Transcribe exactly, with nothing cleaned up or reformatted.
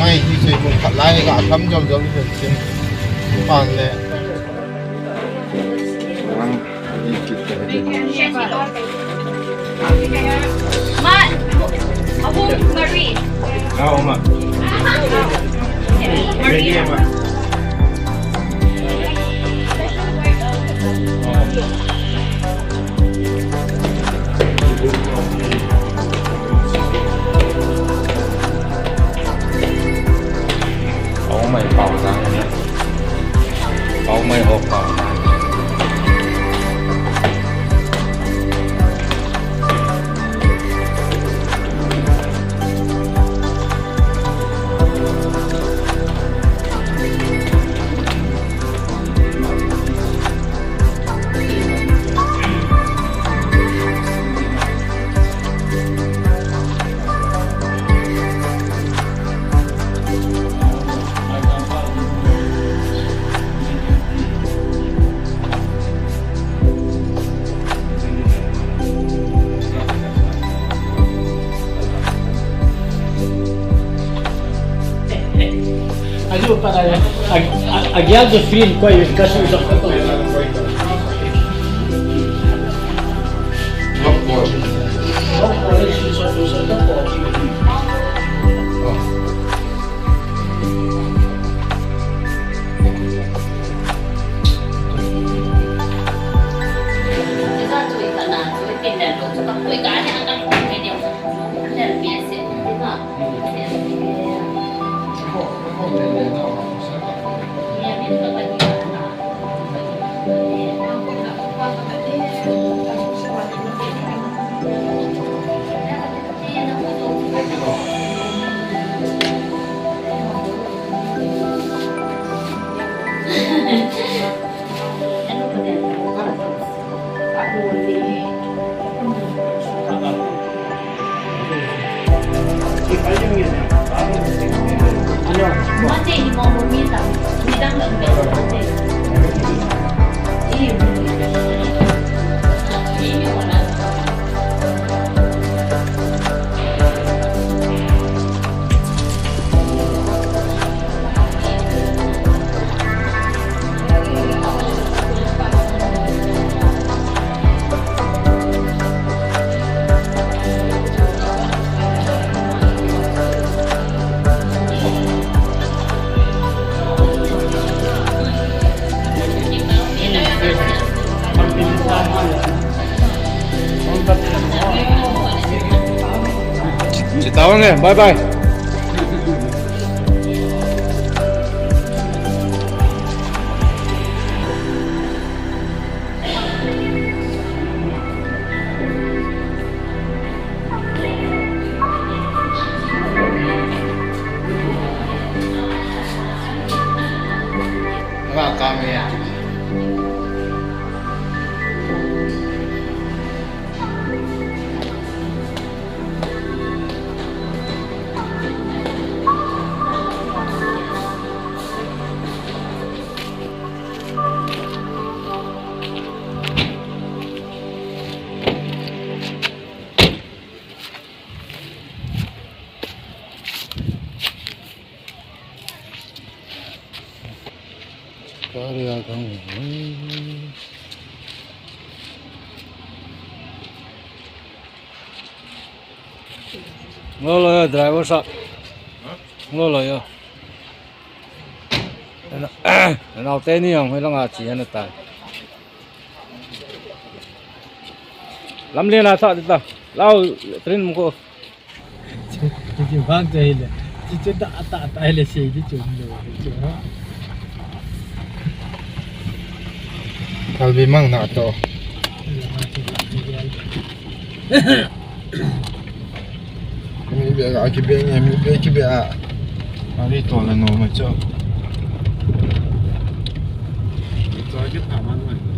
Hei, hi sei kum khat lai, ka tham jol jol hi sin. Pan le. Ma, ahung Marie. Ah, Oma. Marie. Marie, Oma. Pau mai pau jang. Pau mai ho pau jang. Ajo para a, a, a guia do fim, coi, casu, Chitawang eh, bye bye. Welcome here. Lo lo yo, driver sahab. Lo lo yo. Nau te ni jong hoi langa chi hana ta. Lamlen a sa ta. Lao train mo ko. Chi, chi, chi, bang te le. Chi, chi, ta, ta, ta, le, sei, chi, chi, lo, chi, ha. Kalbi mang na to. Mi be ga ki be ni, mi be ki be a. Ari to le no ma cho. To ki ta man ma.